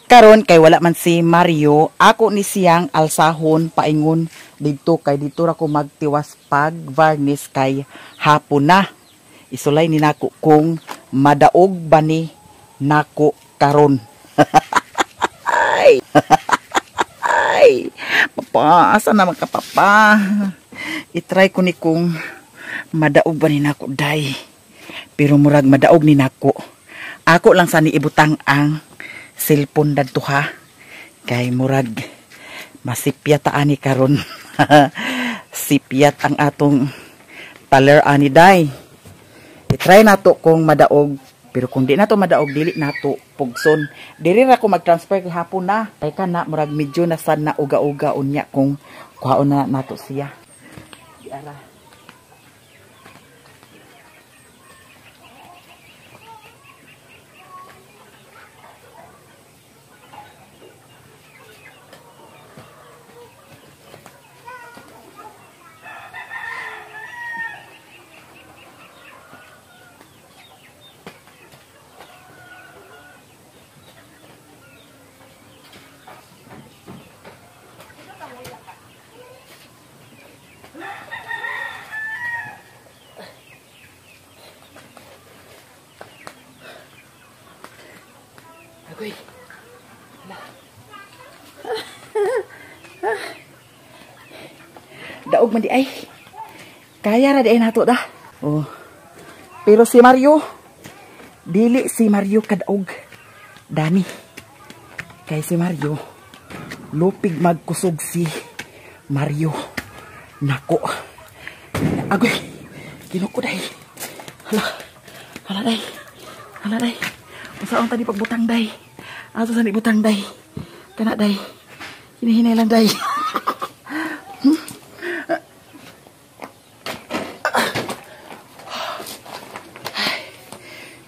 Karon kay wala man si Mario, ako ni siyang alsahon paingon didto kay didto ra ko magtiwas pag varnish kay hapon na. Isulay ni nako kung madaog ba ni nako karon. Ay. Ay. Papa, asa naman ka, papa? I-try ko ni kung madaog ba ni nako day. Pero murag madaog ni nako. Ako lang sani ibutang ang cellphone dadto ha. Kay murag masipyat ta ani karon. Sipyat ang atong taler ani day. I-try nato kung madaog, pero kung di nato madaog dili nato pugson. Diri ra ko mag-transfer kay hapon na. Kay kana murag medyo na sad na uga-uga unya kung kuhaon na nato siya. Diara. Agoy. Daog man di ay. Kaya ra di ay nato da. Oh. Pero si Mario, dili si Mario kadaog. Dani. Kay si Mario, lupig magkusog si Mario. Nako. Agoy. Kinuko day. Hala. Hala day. Hala day. Unsaon tani pagbutang day? Ato sa ni butang day. Kana day. Hinihinay lang day.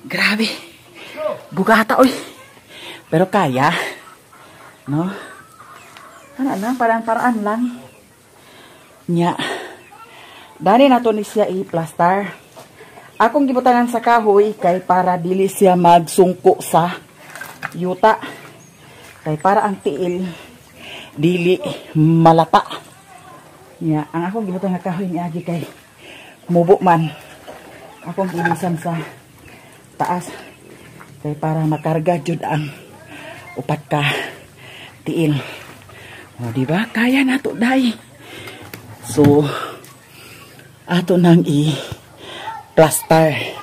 Grabe. Bugata oy. Pero kaya. No? Ano lang, paraan-paraan lang. Nya. Dani nato ni siya i-plaster. Akong gibutangan sa kahoy kay para dili siya magsungko sa yuta. Kay para ang tiil dili malata. Nya, ang akong gibutangan nga kahoy niagi kay mubo man. Akong gilisan sa taas kay para makarga jud ang upat ka tiil. O, di ba? Kaya nato day. So ato nang i-plaster.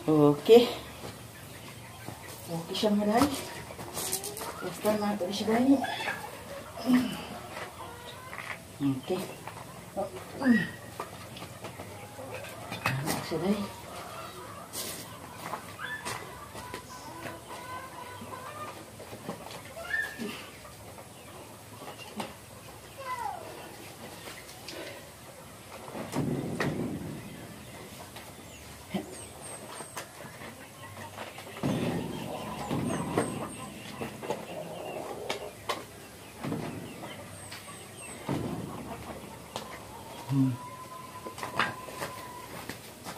Okay. Okay siya mga day. Plaster na ito siya day. Okay. Ano siya day?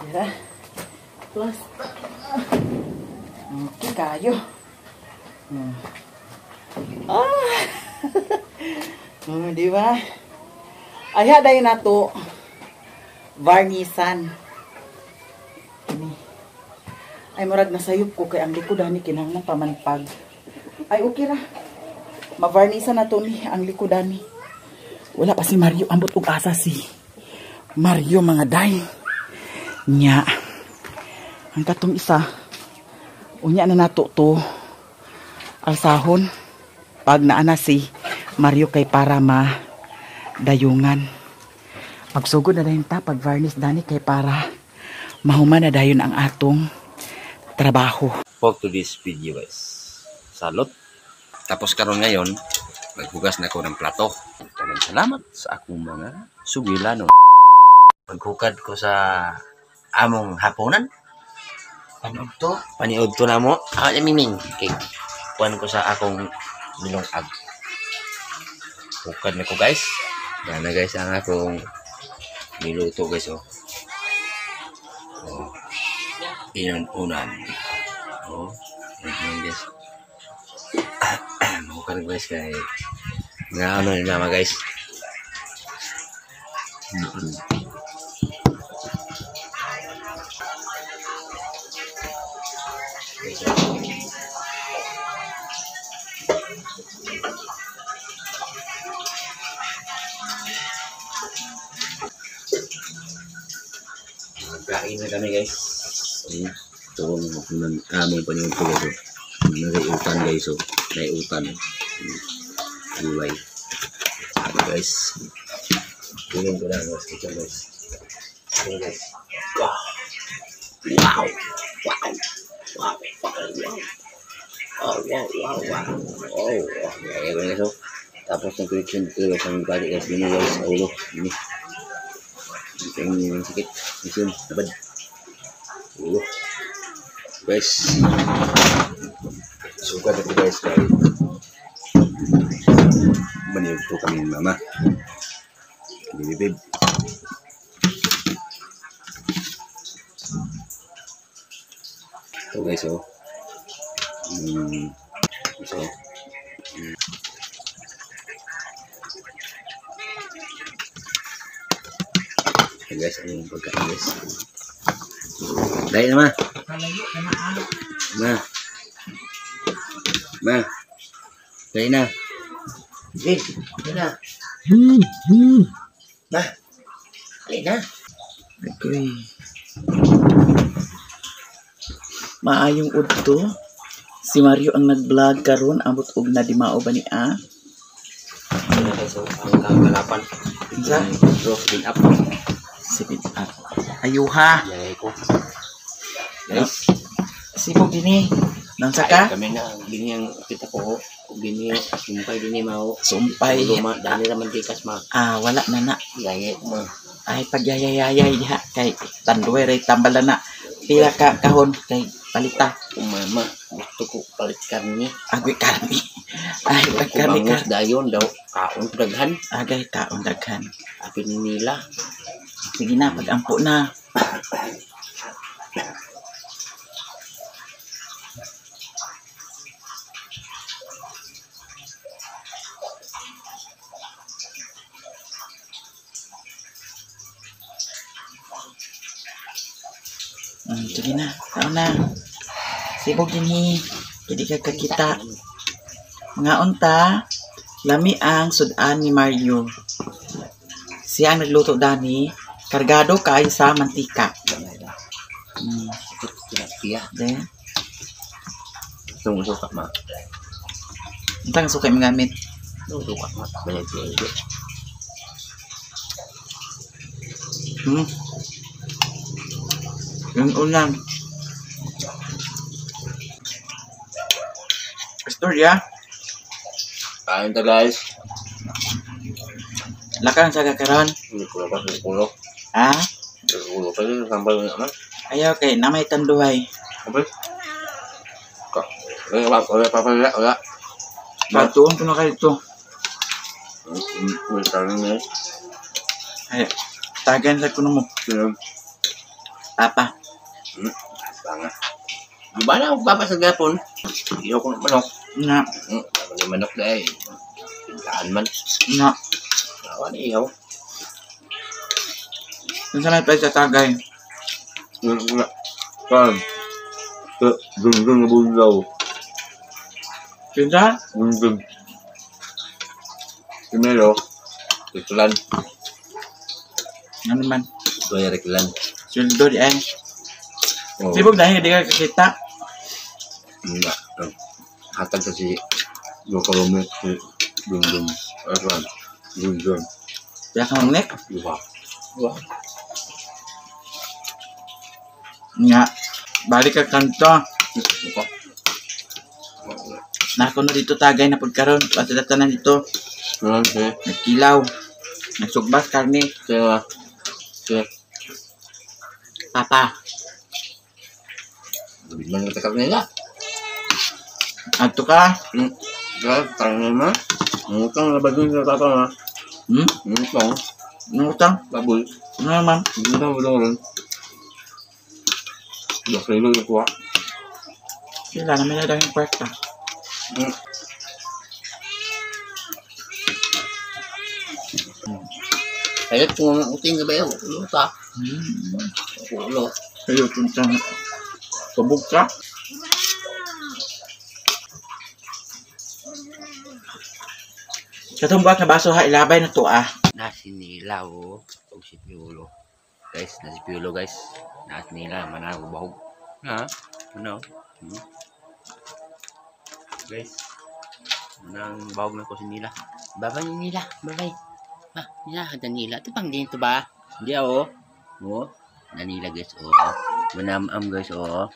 Tira. Plus. Okay, kayo. Ah. Di ba? Ay, haday na to. Varnisan. Ini. Ay, murag nasayop ko kay ang likodan ni kinahanglan pamanpag. Ay, okay ra. Mavarnisan na to ni ang likodan ni. Wala pa si Mario. Ambot og asa si Mario mga day. Nya. Ang katong isa, unya na nato to alsahon pag naana si Mario kay para madayungan. Magsugod na dayon ta pag varnish dani kay para mahuman na dayon ang atong trabaho. For today's video guys. Salot. Tapos karon ngayon, maghugas na ko ng plato. Salamat sa akong mga sugilano. Paghukad ko sa among haponan. Paniud to. Paniud to na mo. Ah, miming. Okay. Kuan ko sa akong nilong ag. Hukad na ko guys. Yan na guys, ang akong niluto guys oh. Oh. Inon-unan. Oh, inon guys. Mukhang guys kay mga ano ni mama guys. Guys, oh. Magkain na kami guys. Ito ang among paniudto guys. Oh. Nagay-utan guys. Oh. Naiutan. Gulay. Ito guys. Tingin ko na guys. Ito guys. Ito guys. Wow! Wow! Wow! Wow! Wow! Oh, wow! Wow! Wow! Oh, wow. Guys, oh. Tapos ng connection dito guys. Ang body guys. Dini guys. Ulo. Dini. Ito yung sakit. Mission. Nabad. Ulo. Guys. Sugat ito guys. Kaya maniyog po kami ni mama. Bibib. Ito guys oh. So. Ito guys, ano yung pagkain guys. Dahil na ma. Ma. Ma. Dahil na. Eh, dahil na. Ma. Dahil na. Okay. Maayong udto. Si Mario ang nag-vlog karon abot og na di mao ba ni a? Ano guys, oh, ang kagalapan. Unsa? Bro, bin up. Sibit up. Ayuha. Yay ko. Guys, Sibog dinhi. Nansa ka? Kami na gini ang kita ko. Ug gini sumpay gini mao. Sumpay. Luma dani ra man tikas ma. Ah, wala na na. Gaya ko ma. Ay pagyayayayay diha kay tanduay ray tambal na. Pila ka kahon kay palita. Mama, gusto ko palit karne. Agoy karni. Ay pagkarni ka. Bangus dayon daw kaon daghan. Agay kaon daghan. Apin nila. Sige na, pag-ampo na. Sige na, tao na. Sibog dinhi. Hindi ka kakita. Mga unta, lami ang sudan ni Mario. Siya ang nagluto dani. Kargado kaayo sa mantika. Tilapia. De. Itong suka ma. Untang suka imong gamit. Itong suka ma. Bayad siya ito. Yung ulam. Istorya. Kain ta guys. Lakang sa kakaron. Hindi ko labas ng ulo. Ha? Ulo pa rin. Sambal na naman. Ayaw kay namay tanduay. Okay. Ka. Wala wala pa wala wala. Batuon ko na kayo ito. Wala ka rin eh. Ay, tagan sa kuno mo. Papa. Banga. Di ba na ako papa sa gapon? Iyo ko ng manok. Nga. May manok dahil. Pintaan man. Nga. Awa na ihaw. Unsa may pa sa tagay? Wala. Kan. Gunggong na bulaw. Kinsa? Gunggong. Primero, Reklan. Ano man? Doy Reklan. Sweldo di ay. Oh. Sibog dahil di ka kakita. Nga. Hatag sa si Yokorome si Gunggong. Reklan. Gunggong. Kaya ka magnek? Duha. Wow. Nga. Balik ka kanto. Ito. Nako na dito tagay na pagkaron. Pati tanan dito. Nagkilaw. Nagsugbas karne. Kaya. Kaya. Papa. Gabi man na karne nila. Adto ka. Kaya, karne na. Ngutang na ba dun sa tata na? Ano? Nangutang? Baboy. Ano naman? Ano ba ron? Bakilo yung kuha. Sila naman na yung kwarta. Kaya kung uting ka ba yun, ulo ka. Ulo. Kayo, tuntang. Kabog ka? Katong buhat na baso ha, ilabay na to ah. Nasi nila oh. Og si Piolo. Guys, nasi Piolo guys. Nasi nila manang bahog. Ha? Ano? Guys, manang bahog na ko si nila. Babay nila, babay. Ah, nila, Danila. Ito pang din to ba? Hindi oh. Oh, Danila guys oh. Manamam guys oh.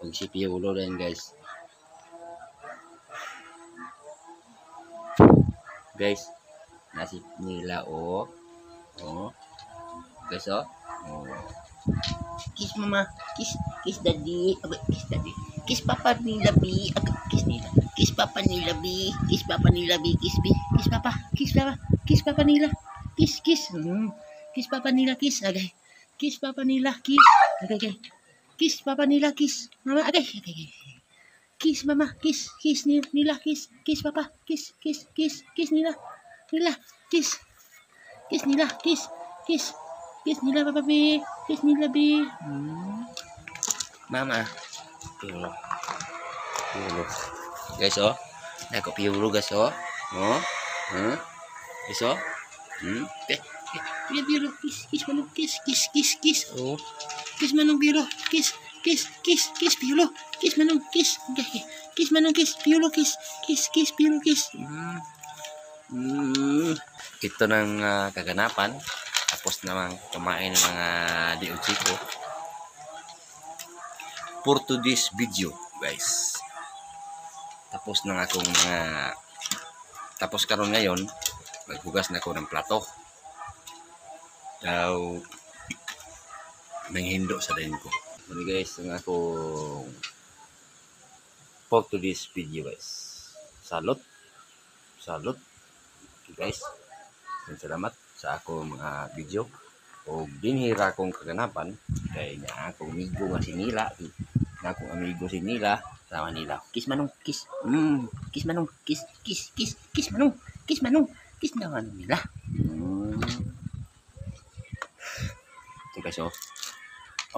Og si Piolo din guys. Guys, nasi nila oh. Oh. Guys oh. Oh. Kiss mama, kiss, kiss daddy, abay, kiss daddy. Kiss papa nila bi, abay, kiss nila. Kiss papa nila bi, kiss papa nila bi, kiss bi, kiss papa, kiss papa, kiss papa nila. Kiss, kiss. Kiss papa nila, kiss, agay. Kiss papa nila, kiss. Agay, agay. Kiss papa nila, kiss. Mama, agay, agay, agay. Kiss mama, kiss, kiss nila, kiss, kiss papa, kiss, kiss, kiss, kiss nila. Nila, kiss. Kiss nila, kiss, kiss. Kiss nila papa bi, kiss nila bi. Mama. Piolo. Piolo. Guys, oh. Nako piolo guys, oh. Oh. Huh? Guys, oh. Okay. Piolo, piolo, kiss, kiss manong, kiss, kiss, kiss, kiss. Oh. Kiss manong piolo, kiss, kiss, kiss, kiss piolo, kiss manong, kiss. Okay, okay. Kiss manong, kiss, piolo, kiss, kiss, kiss, piolo, kiss. Ito ng kaganapan. Tapos namang kumain ng mga DOG ko. For today's video, guys. Tapos ng akong mga tapos karon ngayon, maghugas na ako ng plato. Daw nanghindo sa din ko. Muli guys, ang akong for today's video guys. Salot. Salot. Guys. Salamat sa akong mga video o dinhira akong kaganapan kay nga akong amigo nga si Nila, nga akong amigo si Nila sama nila. Kiss manong, kiss. Kiss manong, kiss, kiss, kiss, kiss manong, kiss manong, kiss na manong nila. Ito guys, oh.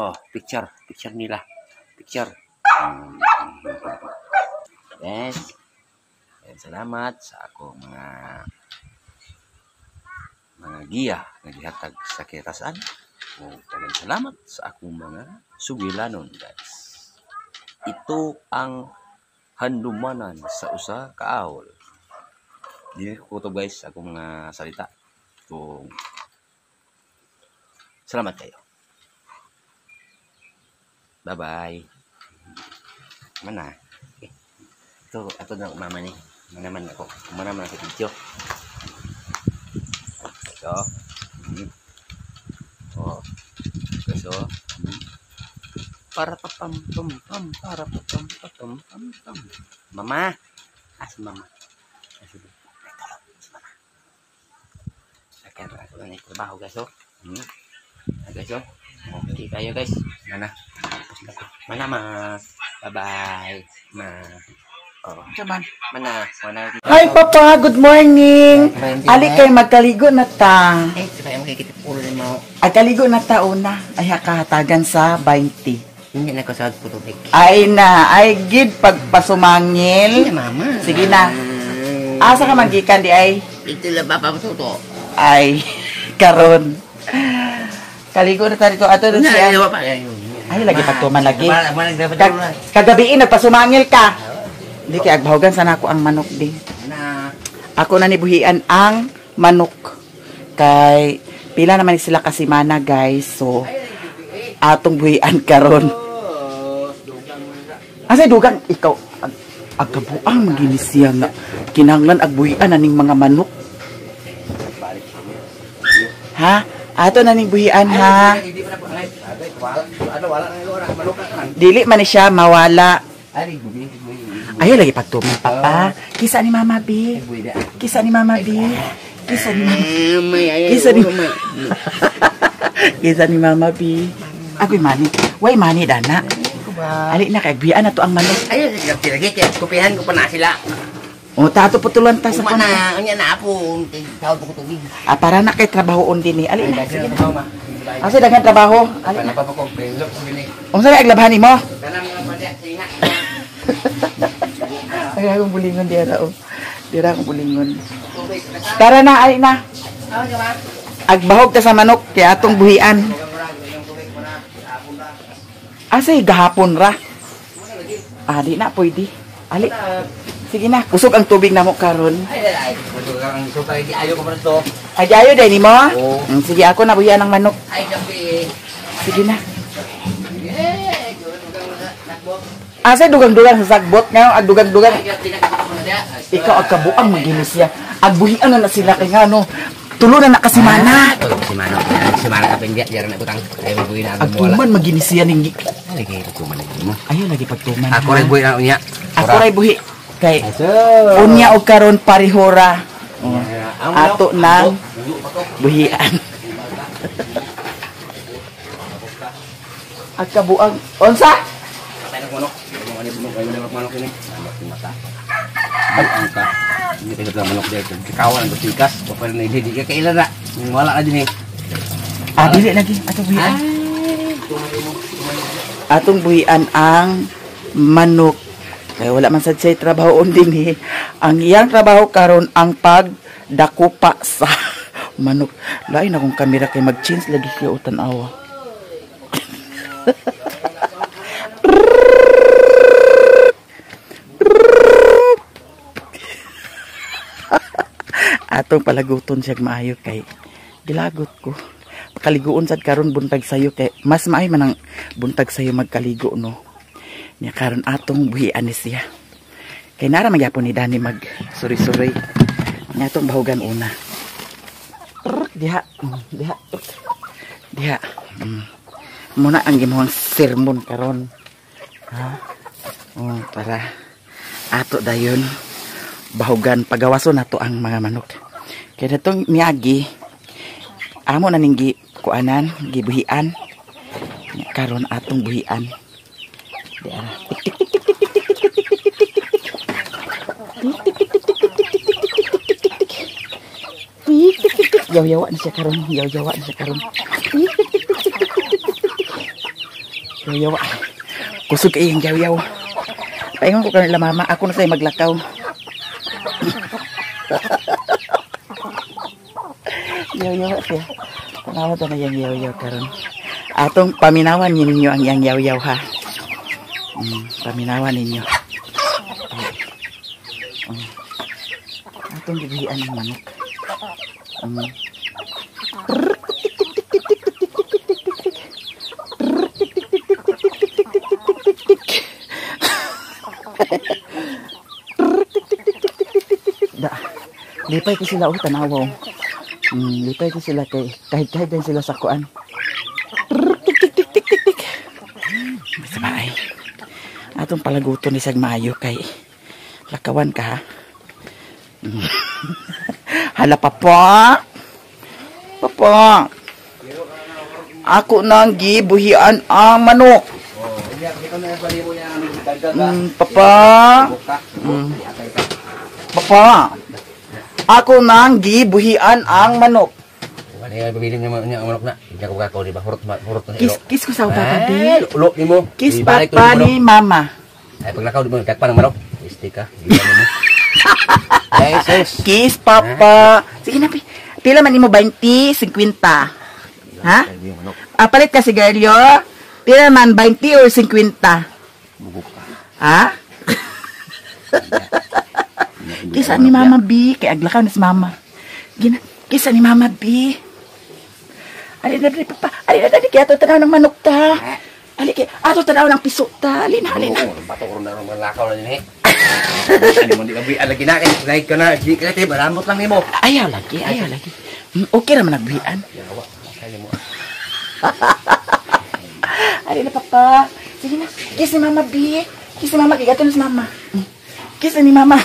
Oh, picture, picture nila. Picture. Yes. And salamat sa akong mga giya nga gihatag sa kirasan. O daghang salamat sa akong mga sugilanon guys. Ito ang handumanan sa usa ka ahol. Dili ko to guys akong mga salita. Kung salamat kayo. Bye-bye. Mana? Ito, ato na mama ni. Mana man ako. Mana man ako video. Ito. Oh. So. Para pa pam pam pam para pa pam pa pam pam pam. Mama. Ah, si mama. Ah, si mama. Ay, tulog si mama. Akan ako na trabaho guys, oh. Ah, guys, oh. Okay kayo guys. Mana. Tapos na ko. Mana ma. Bye-bye. Ma. Oh. Saman. Mana. Mana. Hi Papa, good morning. Ali kay magkaligo na ta. Eh, kaya mo kikita ulo ni mo. Ay kaligo na ta una. Ay hakahatagan sa 20. Hindi na ko sa putubig. Ay na, ay gid pagpasumangil. Sige, mama. Sige na. Asa ka magikan di ay? Ito lang papa tuto. Ay, karon. Kaligo na ta dito. Ato na siya. Ay, lagi pagtuman lagi. Kagabiin nagpasumangil ka. Hindi kay agbahogan sana ako ang manok di. Ako na nibuhian ang manok. Kay pila naman sila kasimana guys. So atong buhian karon. Asa dugang ikaw agkabuang magini siya nga kinahanglan agbuhian aning mga manok. Ha? Ato na ning buhian ha. Dili man ni siya mawala. Ayaw lagi pagtuman, papa. Kisa ni Mama B. Kisa ni Mama B. Kisa ni Mama. Kisa ni Kisa ni Mama B. Agoy mani. Way mani dana. Ali na kay bian na to ang manok. Ayun, lagi kay kupihan ko pa na sila. O tato putulan ta sa Uma na, unya na apon, kay tawag ko tubig. Ah, para na kay trabahoon din eh. Ali na. Sige na. Asa daghan trabaho? Ali na. Pa ko pelok ko gini. Unsa na aglabhan nimo? Kanang mga padya singa. Ay, akong bulingon dira oh. Dira akong bulingon. Tara na, ali na. Agbahog ta sa manok kay atong buhian. Asay gahapon ra. Ah, di na pwede. Ali. Sige na, kusog ang tubig namo karon. Ay ay, kusog ang suka di ayo ko man to. Ay, ayo day nimo? Oo. Sige, ako na buhian ang manok. Ay gabi. Sige na. Asay dugang-dugang sa sagbot nga ag dugang-dugang. Ikaw ag kabuang maginis siya. Agbuhian na na sila kay ngano. Tulo na na kasi mana. Si mana. Si mana ka pingga diara na butang. Ay mabuhi na ang Agtuman maginis siya ning Ay lagi tuman lagi mo. Ayaw lagi pagtuman. Ako ray buhi na unya. Ako ray buhi kay unya og karon parihora. Ato nang buhian. Ag kabuang unsa? Manok. Manok ini. Mata. Ang ka. Hindi kayo lang manok dito. Kakawan ang tikas. Papal na hindi ka kailan na. Wala na din eh. Ah, dili lagi atong buhian. Atong buhian ang manok. Kaya wala man sad siya trabahoon din eh. Ang iyang trabaho karon ang pagdakupa sa manok. Lain akong kamera kay mag-change lagi siya o tan-awa. Atong palaguton siya maayo kay gilagot ko. Pakaliguon sad karon buntag sayo kay mas maayo man ang buntag sayo magkaligo no. Nya karon atong buhian ni siya. Kay nara magyapon ni Dani mag suri-suri. Nya atong bahugan una. Diha, diha. Diha. Muna ang gimuhang sermon karon. Ha? Oh, para ato dayon bahugan pagawason nato ang mga manok. Kaya datong miyagi amo na ning gi kuanan, gibuhian. Karon atong buhian. Diara. Tik tik tik tik tik tik tik tik tik tik tik tik. Tik tik tik tik tik tik tik tik tik tik tik tik tik. Tik tik tik tik. Yaw-yawa na siya karon, yaw-yawa na siya karon. Tik tik tik tik tik tik tik tik tik tik. Yaw-yawa. Kusog kay iyang yaw-yaw. Paingon ko kanila mama, ako na sa'yo maglakaw. Yaw-yaw siya. Tanawa ta na yung yaw-yaw karon. Atong paminawan ninyo ang iyang yaw-yaw ha. Paminawan ninyo. Atong gibuhian ang manok. Da. Lipay ko sila oh, tanawa oh. Lipay ko sila kay kahit din sila sa kuan. Tik tik tik tik tik tik. Basta ba ay. Atong palaguton ni sag maayo kay lakawan ka ha. Hala papa. Papa. Ako nang gibuhian ang manok. Papa. Papa. Ako nang gibuhian ang manok. Manok na. Kiss, kiss ko sa papa di. Kiss papa ni mama. Ay paglakaw di mo nagtakpan ng manok. Isti ka. Kiss papa. Sige na pila man nimo 20, 50. Ha? Ah, palit ka sigarilyo. Pila man 20 or 50? Ha? Kisa ni Mama B, kay aglakaw ni si Mama. Gina, kisa ni Mama B. Ali na dali papa, ali na dali kay ato tanaw ng manok ta. Ali kay ato tanaw ng piso ta. Ali na, ali na. Bato ko ron malakaw na dinhi. Ani mo di ka buhian lagi na kay naig ka na, di ka tay maramot lang nimo. Ayaw lagi, ayaw lagi. Okay ra man nagbuhian. Ali na papa. Sige na, kiss ni Mama B. Kiss ni Mama kay gato na si Mama. Kiss na ni mama.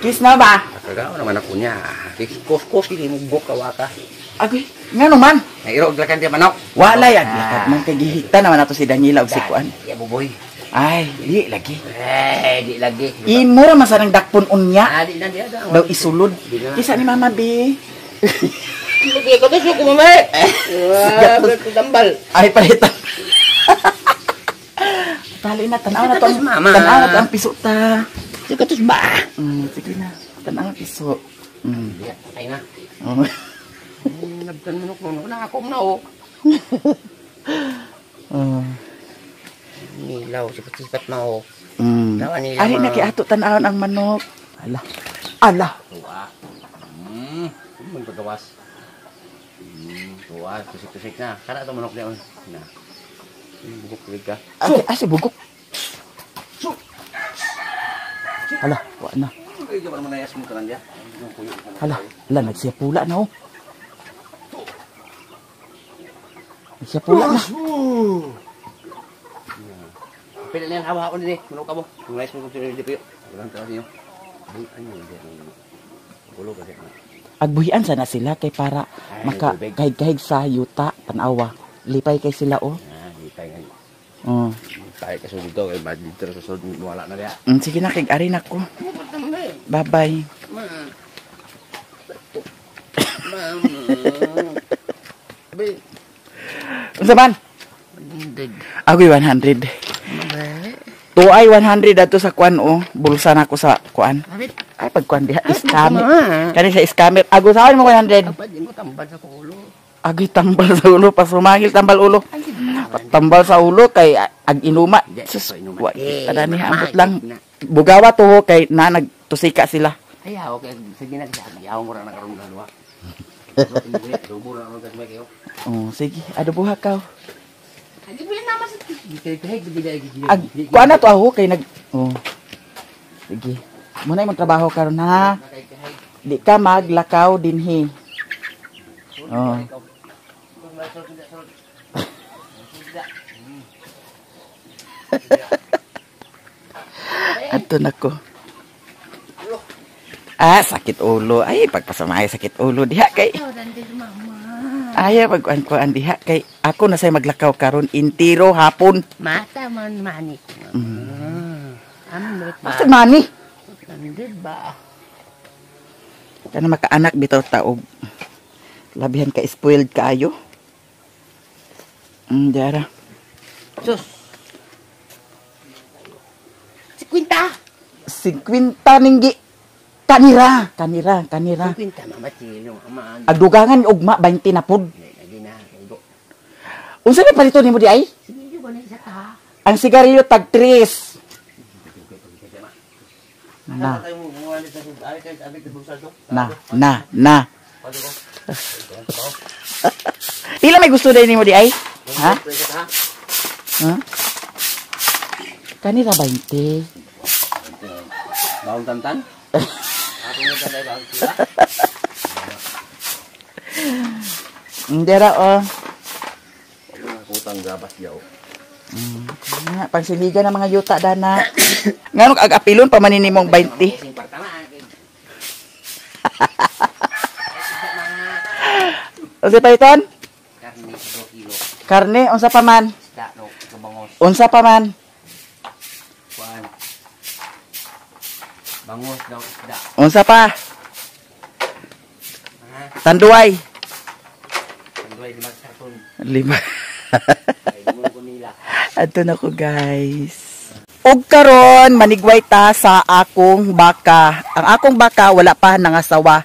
Kiss na ba? Kagaw naman ako niya. Kos-kos kini mo buk kawaka. Agoy, ngano man? Nairo og lakan di manok. Wala yan. Lakad man kay gihikta naman ato si Daniela og si Kuan. Ya buboy. Ay, di lagi. Eh, di lagi. Imo ra man sa nang dakpon unya. Ah, di na di ada. Daw isulod. Di na. Kisa ni mama bi. Lagi ko to ko mama. Ah, tambal. Ay palitan. Tali na tanaw na to ang Mama. Tanaw na to ang piso ta. Sige to ba. Sige na. Tanaw ang piso. Ay na. Oh. Nabtan manok mo na ako na oh. Oh. Nilaw sipat-sipat mo. Tawa nila, Ari na ma. kay ato tan-awon ang manok. Ala. Ala. Tuwa. Magpagawas. Tuwa, tusik-tusik na. Kana to manok niya. Na. Bugok ka. Ay, ay, si bugok. Ala, wa na. Ay, di ba naman nayas mo tanan diya? Ala, ala nagsiya pula na oh. Nagsiya pula na. Pila na yung hawa ko nili. Manok ka mo. Kung nayas mo kung sino hindi piyo. Walang tao niyo. Ay, ano hindi. Gulo kasi. Agbuhian sana sila kay para Ay, maka tubig. kahig-kahig sa yuta tanawa. Lipay kay sila oh. Ah, di tayo ngayon. Oh. Tayo kaso dito. Kay bad dito sa sud. Wala na diya. Sige na kay ari nako. Bye-bye. Unsa man? Agoy 100. Tuay 100 ato sa kuan oh. Bulsa na ako sa kuan. Ay pagkuan diha scammer. Kani sa scammer. Ago saan mo 100? Abad, ko tambal sa ulo. Agoy tambal sa ulo pasumangil tambal ulo. Tambal sa ulo kay ag inuma. Sus, wa kita ni ambot lang. Bugawa to ho kay na nagtusika sila. Ay, okay. Sige na. Yaw mo na nakaroon na luwa. Dubo na karon may kayo. Oh, sige, adobuha ka. Ag Ag kuan na to aho kay nag oh. Sige. Muna imong trabaho karon ha. Di ka maglakaw dinhi. Oh. Adto nako. Ah, sakit ulo. Ay, pagpasamay sakit ulo diha kay. Ay, pagkuan-kuan diha kay ako na say maglakaw karon intiro hapon. Mata man mani. Amot ba? Asa mani? Nandid ba? Kana makaanak bitaw taog. Labihan ka spoiled kaayo. Diara. Sus. 50. 50 ninggi. Kanira, kanira, kanira. 50 mama chino ama. Agdugangan ugma 20 na pud. Lagi na kaigo. Unsa may palito nimo di ay? Sige ba na isa ka? Ang sigarilyo tag 3. Na, na, na, na. Pila may gusto din nimo di ay? Ha? Ha? Kanira 20. Baong tantan? Hindi ra oh. Kutang gabas yaw. Nga, pangsiligan ng mga yuta dana. Nganong ag-apilon pa man nimong 20. Unsa pa iton? Karne 2 kilo. Karne unsa pa man? Isda no, bangos. Unsa pa man? Kuan. Bangos daw isda. Unsa pa? Tanduay. Tanduay 5 karton. 5. Ay mo ko nila. Adto na ko guys. Og karon manigway ta sa akong baka. Ang akong baka wala pa nangasawa.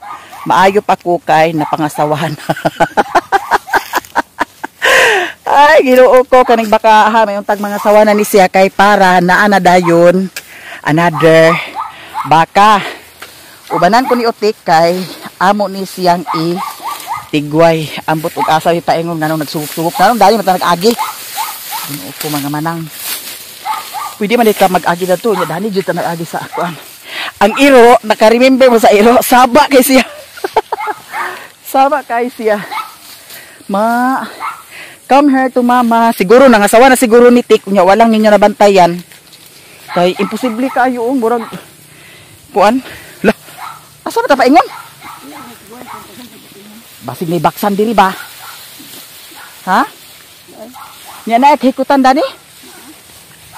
Maayo pa ko kay napangasawahan. Ay, Ginoo ko kaning baka ha may untag mga sawa na ni siya kay para naa na dayon another baka. Ubanan ko ni Otik kay amo ni siyang i tigway. Ambot og asa paingon nganong nagsugok-sugok nganong dali man ta nag-agi. Ginoo ko mga manang. Pwede man ka mag-agi na to. Dani jud ta nag-agi sa akuan. Ang iro, naka-remember mo sa iro, saba kay siya. Saba kay siya. Ma, come here to mama. Siguro nangasawa na siguro ni Tik. Unya, walang ninyo nabantayan. Kay imposible kaayo oh, murag kuan. Lah. Asa ba ta paingon? Basig may baksan diri ba? Ha? Nya na hikutan dani?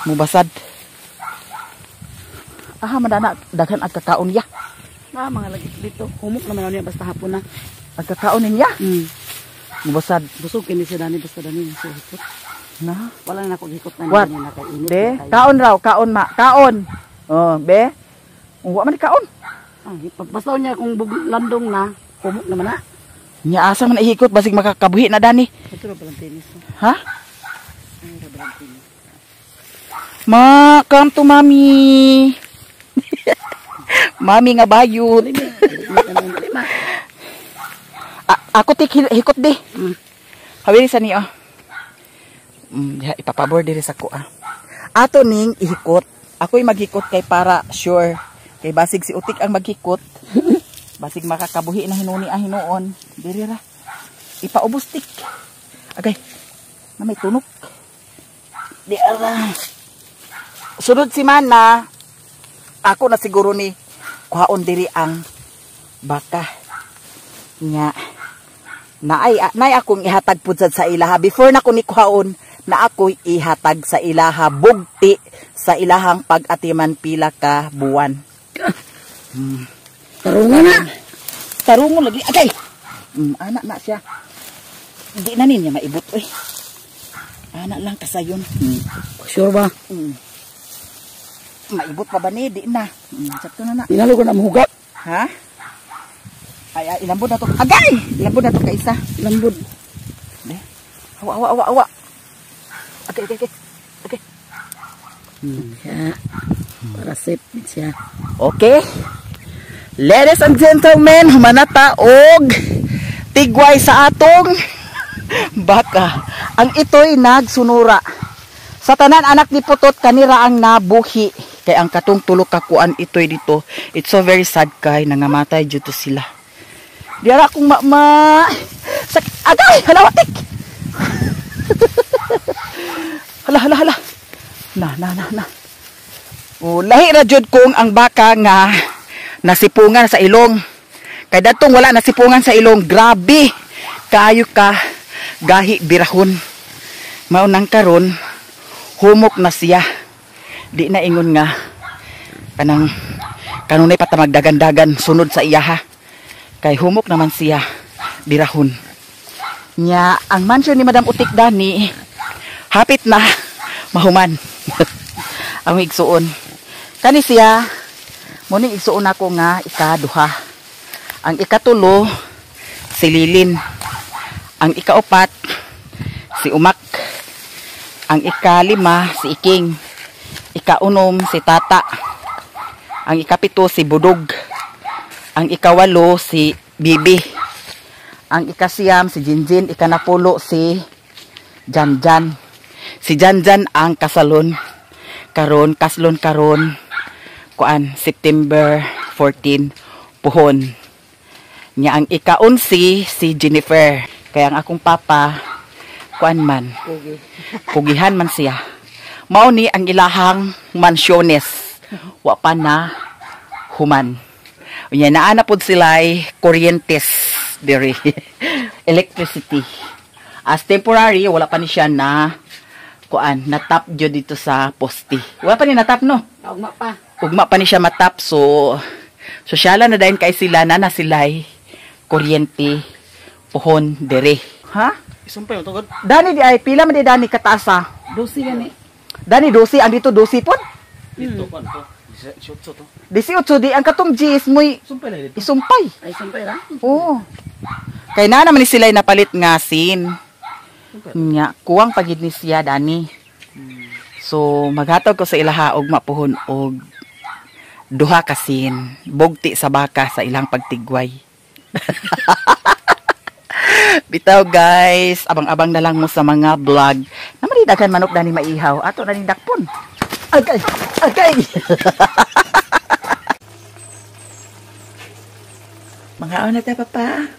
Mubasad. Aha, madana daghan ang kakaon ya. Na mga lagi dito. Humok naman niya basta hapon na. Ang kakaon niya. Mubasad. Busog kini siya dani basta dani siya hikot. Na. Wala na ako hikot na niya na kay init. Be, kaon raw, kaon ma, kaon. Oh, be. Wa man kaon. Ah, basta niya kung landong na, humok naman na. Nya asa man ihikot basig makakabuhi na dani. Ito ra palang tennis. Ha? Ma, come to mami. Mami nga bayot. Ako tik hikot di. Hawiri sa niyo. Ipapabor diri sa kuha. Ato ning ihikot. Ako'y maghikot kay para sure. Kay basig si Utik ang maghikot. Basig makakabuhi na hinuni ang hinuon. Diri ra. Ipaubos tik. Agay. Na may tunok. Di ara. Sunod si Mana. Ako na siguro ni kuhaon diri ang baka. Nya. Naay akong ihatag pud sa ilaha. Before na ko ni kuhaon, na ako'y ihatag sa ilaha bugti sa ilahang pag-atiman pila ka buwan. Tarungan na. Tarungon lagi. Agay. Anak na siya. Di na niya maibot oy. Anak lang kasayon. Sure ba? Maibot pa ba ni? Di na. Sakto na na. Inalo ko na mahugat. Ha? Ay, ilambod na to. Agay! Ilambod na to kaisa. Lambod. Eh? Awa, awa, awa, awa. Okay, okay, okay. Okay. Siya. Para safe siya. Okay. Ladies and gentlemen, humanata og tigway sa atong baka. Ang ito'y nagsunura. Sa tanan anak ni Putot kanira ang nabuhi. Kay ang katong tulok kakuan ito'y dito. It's so very sad kay nangamatay due to sila. Diara akong mama. Sak agay, halawatik. Hala hala hala. Na na na na. O lahi ra jud kung ang baka nga nasipungan sa ilong. Kay datong wala nasipungan sa ilong, grabe. Kaayo ka gahi birahon. Mao nang karon humok na siya. Di na ingon nga kanang kanunay pa ta magdagan-dagan sunod sa iya ha. Kay humok naman siya birahon. Nya ang mansion ni Madam Utik dani hapit na mahuman. Ang igsuon. Kani siya mo ni igsuon ako nga ikaduha. Ang ikatulo si Lilin. Ang ikaupat si Umak. Ang ikalima si Iking. Ikaunom si Tata. Ang ikapito si Budog. Ang ikawalo si Bibi. Ang ikasiyam si Jinjin. Ikanapulo si Janjan. Si Janjan ang kasalon karon, kaslon karon kuan September 14 puhon. Nya ang ikaunsi si Jennifer. Kaya ang akong papa kuan man. Pugihan man siya. Mao ni ang ilahang mansyones. Wa pa na human. Unya naa na pud sila'y kuryentes diri. Electricity. As temporary wala pa ni siya na kuan, natap jud dito sa poste. Wala pa ni natap no? Ugma pa. Ugma pa ni siya matap, so sosyalan na dayon kay sila na sila'y kuryente puhon diri. Ha? Isumpay mo tungod. Dani di ay pila man di dani kataas? 12 gani. Dani 12 ang dito 12 pod. Dito pa to. 18 to. 18 di ang katong G's moy Isumpay na dito. isumpay. Ay sumpay ra. Oo. Kay na naman ni sila'y napalit nga sin. Nya, kuwang pagid ni siya dani. So maghatag ko sa ilaha og mapuhon og duha ka sin, bugti sa baka sa ilang pagtigway. Bitaw guys, abang-abang na lang mo sa mga vlog. Naman daghan manok dani maihaw. Ato na ning dakpon. Agay, agay. Mangaon na ta papa.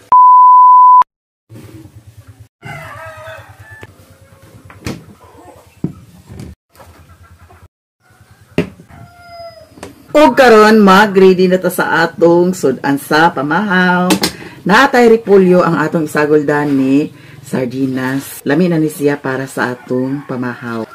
Ug karon mag-ready na ta sa atong sud-an sa pamahaw. Naatay repolyo ang atong isagol dani, sardinas. Lami na ni siya para sa atong pamahaw.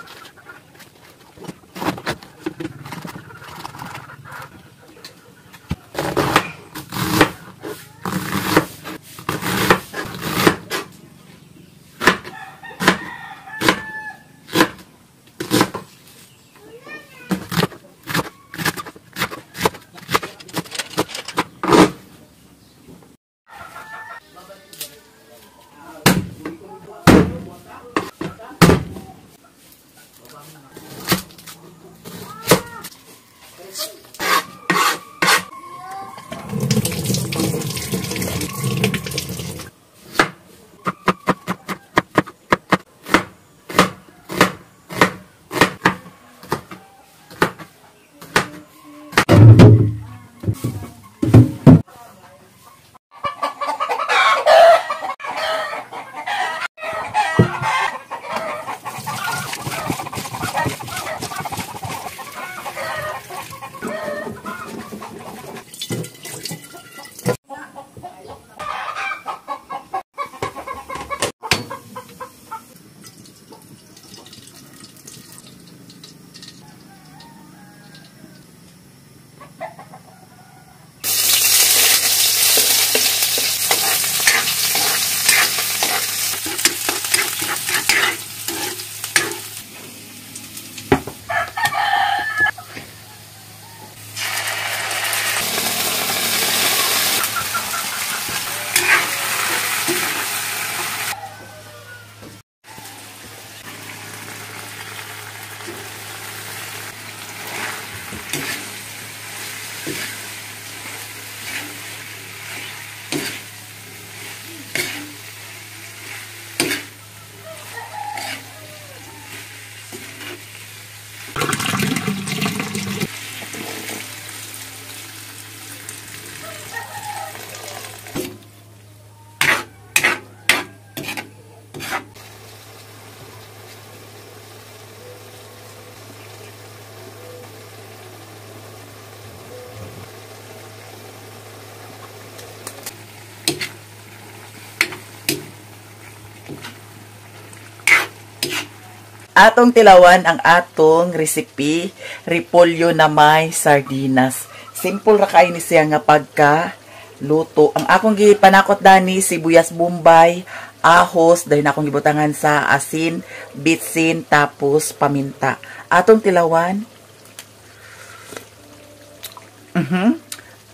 Atong tilawan ang atong recipe, repolyo na may sardinas. Simple ra kay ni siya nga pagka luto. Ang akong gipanakot dani sibuyas bombay, ahos, dahil akong gibutangan sa asin, bitsin, tapos paminta. Atong tilawan.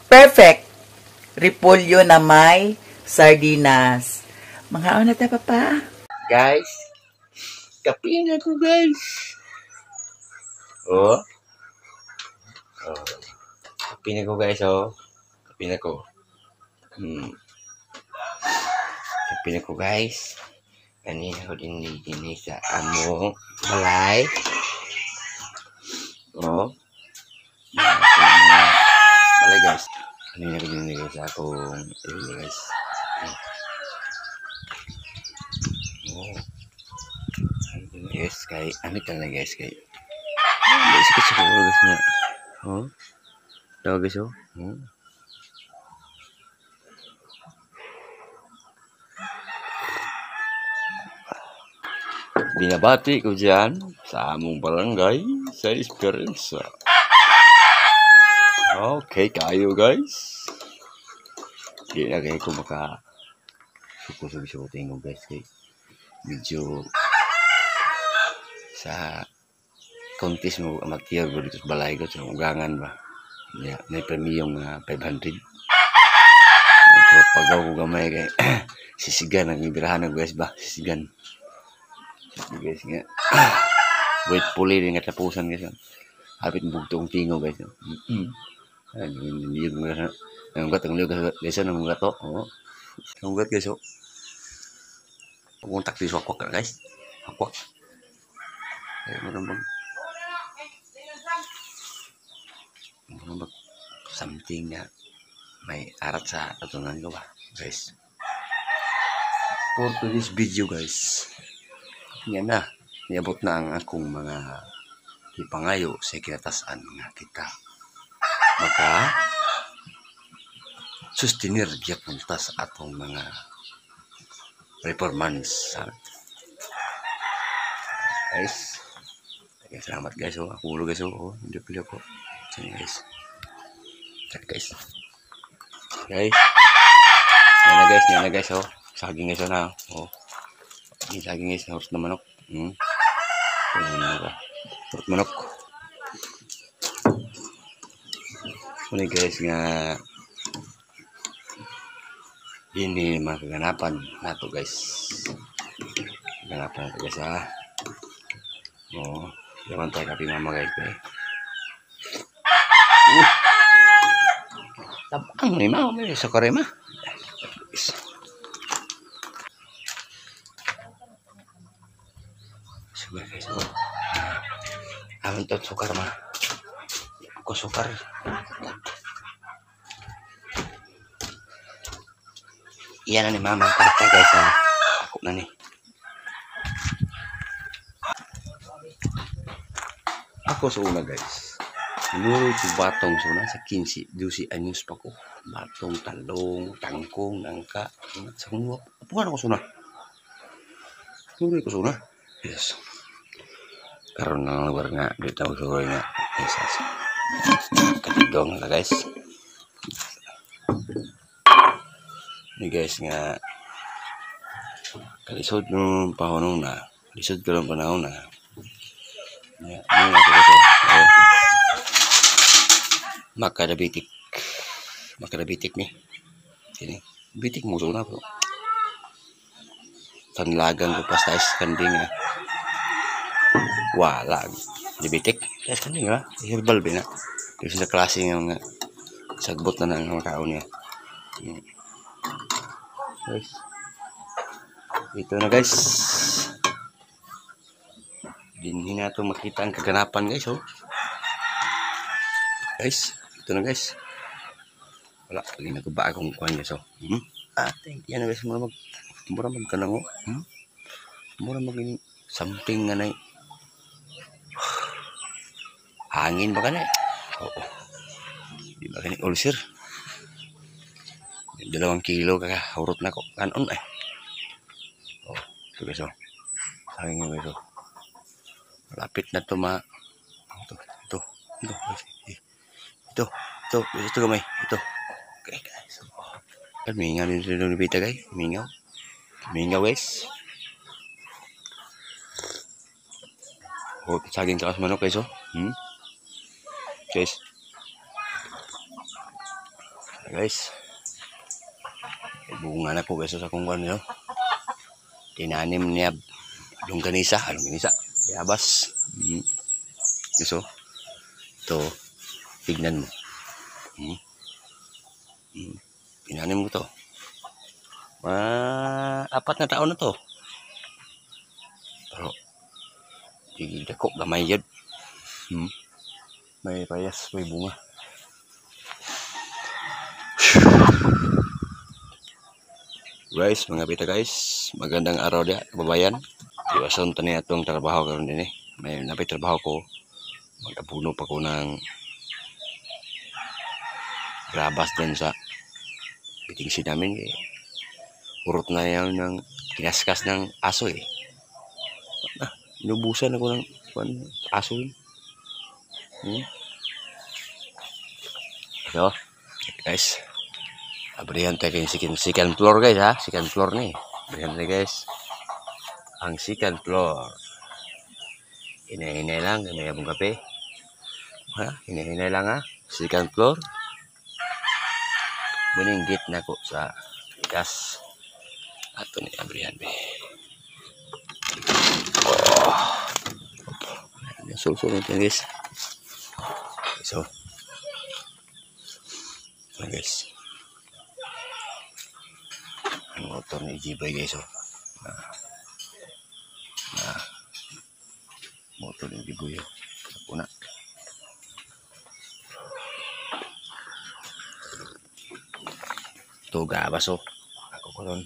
Perfect. Repolyo na may sardinas. Mangaon na ta, papa. Guys, kape na ko, guys. Oh. Oh. Kape na ko, guys, oh. Kape na ko. Kape na ko, guys. Kanina ko din sa among balay. Oh. Balay, guys. Kanina ko din sa akong area, guys. Oh. Guys, kay ano talaga, guys, kay sikit sa ulo, guys, na. Oh. Daw, guys, oh. Oh. Binabati ko dyan sa among barangay sa Esperanza. Okay, kayo, guys. Di na kayo ko maka suko-suko tingo, guys, kay medyo sa contest mo amateur ko dito sa balay ko sa ugangan ba. Yeah, may premium nga 500. So pagaw ko gamay kay sisigan ang ibirahan ng guys ba, sisigan. Guys nga. Wait puli din nga tapusan, guys. Hapit bugtong tingo, guys. Ay, niyog nga nanggat ang liyog, guys, nanggat to. Oh. Nanggat, guys, oh. Pag-kontak dito akwak, guys. Akwak. Ay, meron bang something na may arat sa katunan ko ba, guys. For today's video, guys, yan na, niabot na ang akong mga ipangayo sa kinatasan nga kita. Maka sustenir gyapon ta sa atong mga performance. Guys, salamat guys. Oh, ako ulo guys. Oh, hindi pili ako. Sige guys. Guys. Guys. Yan na guys, yan na guys. Oh, saging guys na. Oh. Ini saging guys, harus na manok. Harus manok. Ini guys nga ini mga kaganapan nato guys. Kaganapan nato guys ha. Oh, yaman tayo kapi mama guys eh. Tabang ni mama, may sukar ma. Sugar guys. Oh. Aman to sukar ma. Ko sukar. Iyan na ni mama karta guys ha. Ako na ni. Ako sa una guys. Nuroy ko batong sa una sa 15, 12 anyos pa ko. Batong, talong, tangkong, nangka. Sa kung apuhan ako sa una. Nuroy ko sa una. Yes. Karon na lugar nga dito ako suroy nga. Yes, yes. Katidong na guys. Ni guys nga kalisod nung panahon na, lisod karon panahon na. Ya, makadabitik. Makadabitik ni. Kini, bitik mo na bro. Tanlagan ko pa sa kanding. Wala. Dibitik. Sa kanding ha. Herbal ba na. Kasi sa klase nga mga sagbot na ng mga kaon niya. Guys. Ito na guys. Dinhi na ito makita ang kaganapan guys oh. Guys, ito na guys. Wala pag nagba akong kuan guys oh. Thank you na guys, mura mag kanang oh. Mura mag something nga nay. Hangin ba kana? Oo. Di ba kani ulcer? 2 kilo kaka hurot na ko kanon eh. Oh, ito guys oh. Hangin guys oh. Lapit na to ma. Ito, ito, ito, ito, ito, ito gamay, ito. Okay guys. Oh. Mingaw din sila ng bita guys. Mingaw. Mingaw guys. Oh, saging taas manok guys oh. Guys. Guys. Bunga na po guys sa kung ano. Tinanim niya longganisa, longganisa. Bayabas. So, ito, tignan mo. Tinanim mo to. 4 na taon na to. Pero, dako gamay yun. May payas, may bunga. Guys, mga pita guys, magandang araw dia, kababayan. Iwasan ta niya itong trabaho karon din eh. May napay trabaho ko. Mag-abuno pa ko ng grabas doon sa bitingsi namin. Eh. Urot na yan ng kinaskas ng aso eh. Ah, inubusan ako ng aso eh. So, guys. Abrihan tayo yung second floor guys ha. Second floor ni. Abrihan tayo guys. Ang second floor. Hinay-hinay lang. May abong kape. Ha? Hinay-hinay lang ha. Second floor. Muninggit na ko sa gas. Ato ni abrihan be. Oh. Sulsul natin guys. So. So guys. Ang motor ni G-Boy guys oh. Nah. Motor ni G-Boy oh. Ako na. Ito gabas oh. Ako ko ron.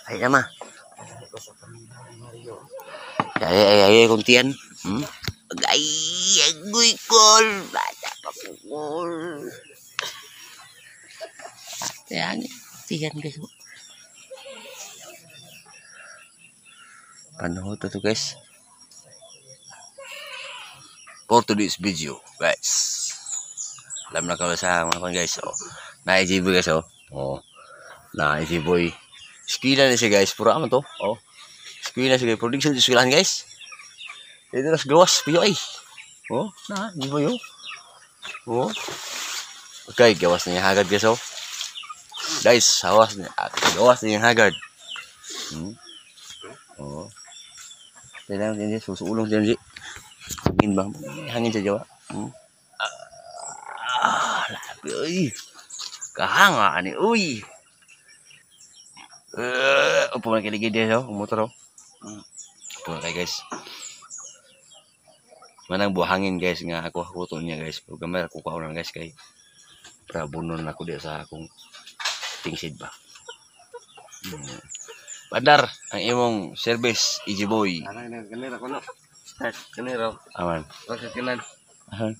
Ay ama. Ay ay ay kuntian. Ay, agoy kol. Bata pa ko kol. Ayan, tiyan guys. Panahon to guys. For today's video, guys. Alam na kayo sa mga kan guys. Oh. Na-IG boy guys oh. Oh. Na-IG boy. Eskwela na siya guys. Pura man to. Oh. Eskwela siya guys. Production sa eskwelahan guys. Dito na sa gawas. Piyo ay. Oh. Na, IG boy oh. Oh. Okay, gawas na yung hagad guys oh. Guys, hawas na. Gawas na yung hagad. Oh. Kailangan din siya. Susulong siya. Hangin ba? Hangin sa jawa. Ah, labi, uy. Kahanga ni, uy. Upo man kiligid din, oh. Motor, oh. Upo na kayo, guys. Manang buhangin, guys, nga ako hakuton niya, guys. Pero gamay, ako kaunan, guys, kay para bunon ako diya sa akong tingsid ba. Bandar, ang imong service, Easy Boy. Ganira ko no. Start ganira. Aman. Pagkakinan. Ahan.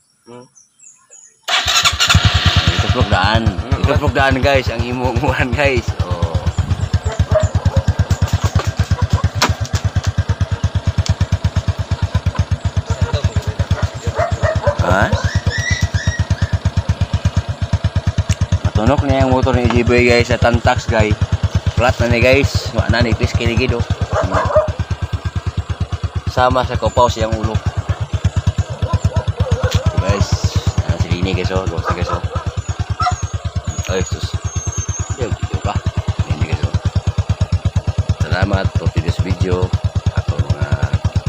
Ituplok daan. Ituplok daan guys, ang imong uwan guys. Oh. Ha? Matunok niya ang motor ni Easy Boy guys sa Tantax guys. Flat na ni guys. Wa na ni Chris kiligid oh. Sama sa kopaw siyang ulo. So guys, si Lini guys oh, guys guys oh. Ay sus. Yo, yo ka. Lini guys oh. Salamat for today's video. Ako mga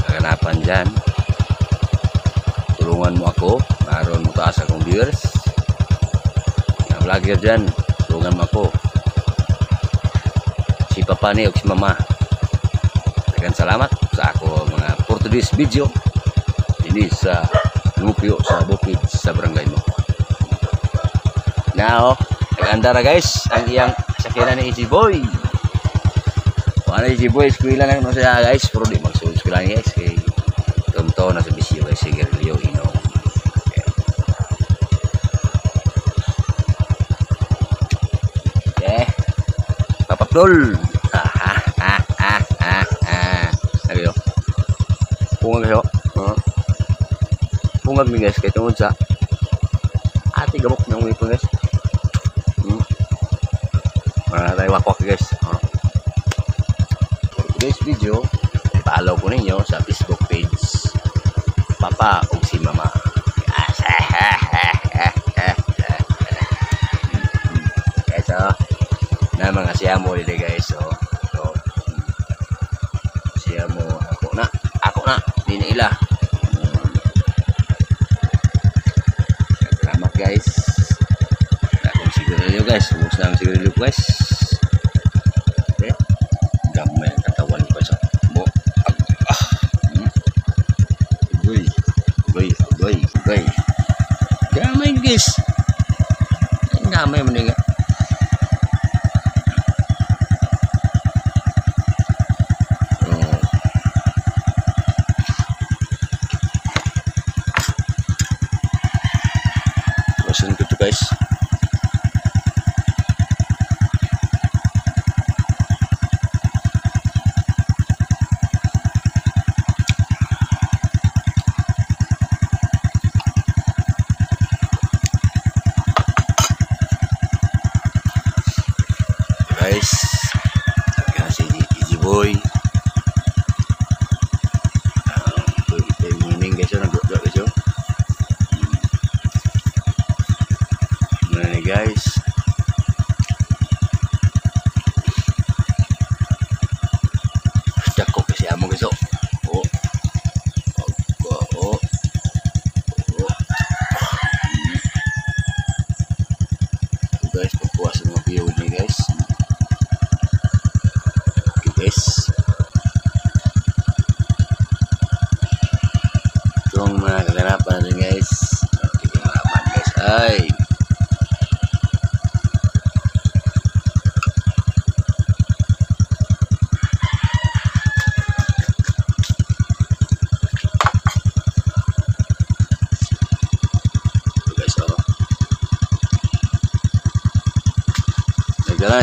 kaganapan diyan. Tulungan mo ako, aron mo taas akong viewers. Mga vlogger diyan, tulungan mo ako. Si Papa ni og si Mama. Daghang salamat sa ako mga for today's video ini sa Lupio sa bukid sa barangay mo. Now, nag-andara guys ang iyang sakyanan ni Easy Boy. Wala Easy Boy, eskwela lang no siya guys, pero di magsulod eskwela guys kay tonto na sa bisyo guys, sigarilyo inom. Okay. Papaplol. Ayo. Pungag siya. Pungag mi guys kay tungod sa ate gamok ng wipon guys. Wala tayo wakwak guys. For today's video, i-follow ko ninyo sa Facebook page Papa ug si Mama. Guys, oh. Na mga siya mo dili guys. So, siya mo ako na di na ila. Salamat guys. Akong sigarilyo guys, ubos na ang sigarilyo guys. Okay. Gamay ang katawan ko sa bo. Agoy. Agoy, agoy, agoy. Gamay guys. Gamay man nga. Ko to guys.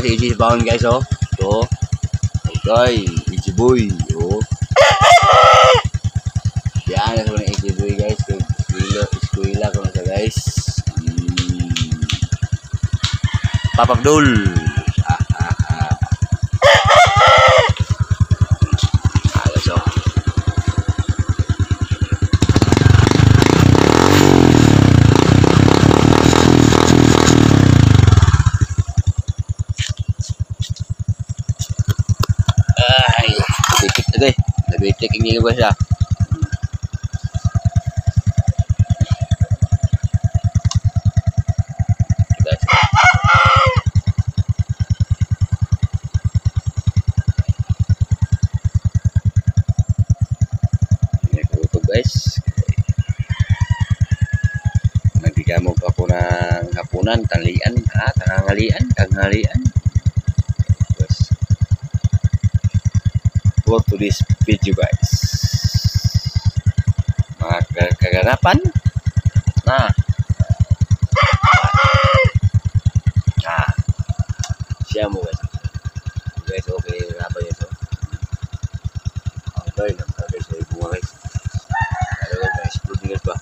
na si AJ sa baon guys oh. So, okay, AJ boy. Oh. Yan na sa AJ boy guys. Eskwela ko na siya guys. Papa Abdul. Guys oh. Ay, bitik na guys. Nabitik ang nilo guys ah. Guys. Nagkagutom guys. Nagdigamog ako ng hapunan, tanglian, tangangalian, tanghalian. Guys. For today's video guys, mga kaganapan na siya mo guys. Guys, okay kaganapan nito. Okay, guys, may bunga guys. Ano guys, explode guys ba?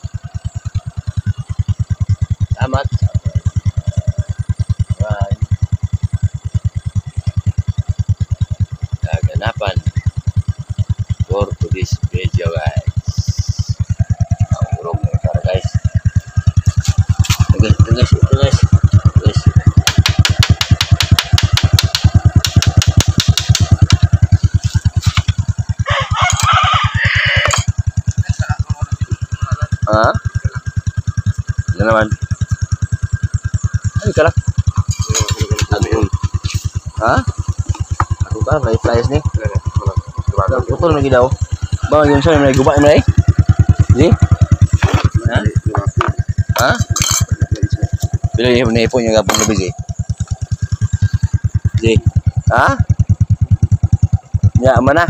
Salamat. Bye. Kaganapan for today's video guys. Ang urong na para guys. Ito guys, ito guys, ito guys. Ha? Ano naman? Ay, kalak. Ha? Ako ba? May flyers ni? Putol na daw. Ba, yun siya, may guba, may? Di? Ha? Ha? Bila yung naipon yung gabong labi, Di? Di? Ha? Ya, mana?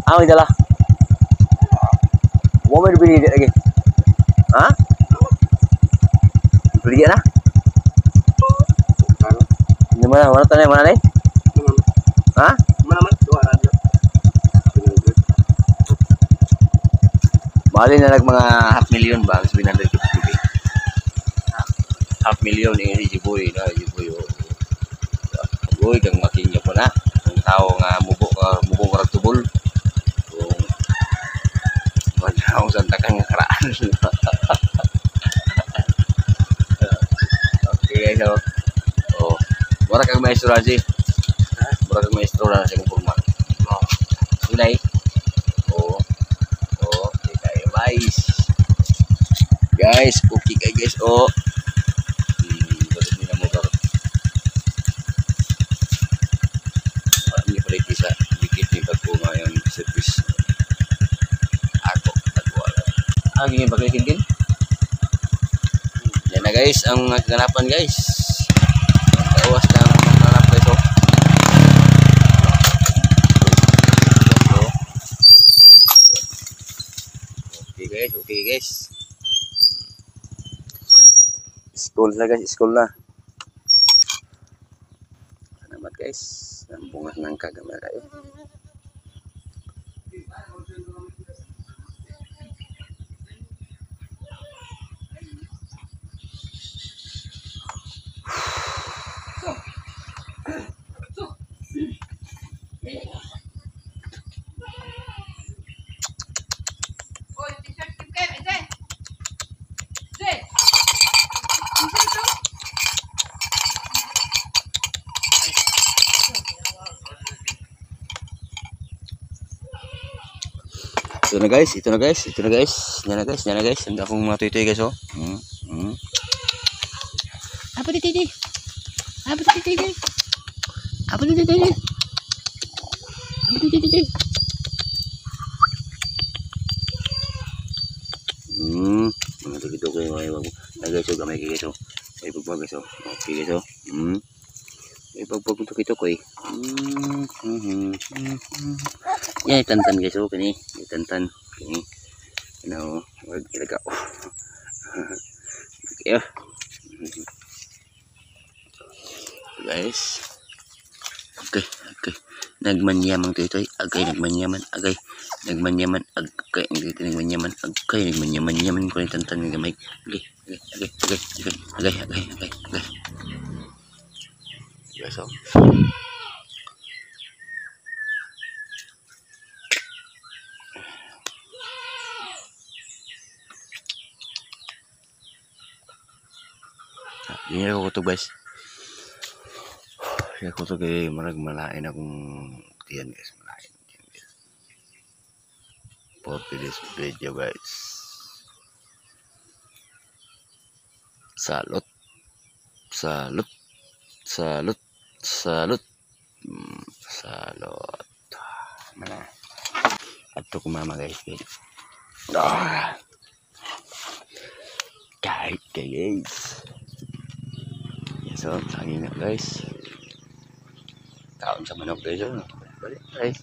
Ah, may dala. Wa may bili lagi. Ha? Bili na? Hindi mana, mana tanay, mana ni? Ha? Mana man? Dua radyo. Bali na nag mga $500,000 ba? 750K. $500,000 ni Jiboy na Jiboy. Boy kang makinyo po na. Ang tao nga mubo mubo karag tubol. Kung wala akong santakan nga karaan. Okay guys, so, oh, mura kang maestro Razi. Mura kang maestro na sa imong kurma. Oh. Sulay. Oh. Oh, okay kayo guys. Guys, okay kayo guys. Oh. Tapos nila motor. Hindi pala isa. Dikit ni bago ngayon service. Ako, nagwala. Ah, gingin pagkikin din. Yan na guys, ang kaganapan guys. Tawas na ang hanap guys oh. Okay guys, okay guys. School na guys, school na. Salamat guys. Ang bunga ng kagamay kayo. Ito na guys, ito na guys, ito na guys. Yan na guys, yan na guys. Ang akong mga tuytoy guys oh. Apa di titi? Apa di titi? Apa di titi? Apa di titi? Mga tuytoy ko yung mga na guys oh, gamay guys oh. May pagbag guys oh. Okay guys oh. May pagbag ko ito ko eh. Yan, itantan guys oh, kini. Itantan kini. Ano, wag ilaga oh. Okay oh. Guys. Okay, okay. Nagmanyamang toy-toy. Agay nagmanyaman. Agay nagmanyaman. Agay ang toy-toy nagmanyaman. Agay nagmanyaman-yaman ko ni tantan ng gamay. Agay, agay, agay, agay, agay, agay, agay, agay. Guys, oh. Hindi ako to guys. Hindi ako to kay marag malain akong tiyan guys, malain tiyan guys. For this video guys. Salot. Salot. Salot. Salot. Salot. Mana. Adto ko mama guys. Ah. Kahit kay guys. So, saging na guys. Kaon sa manok guys. Balik guys.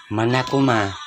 Mana ko ma.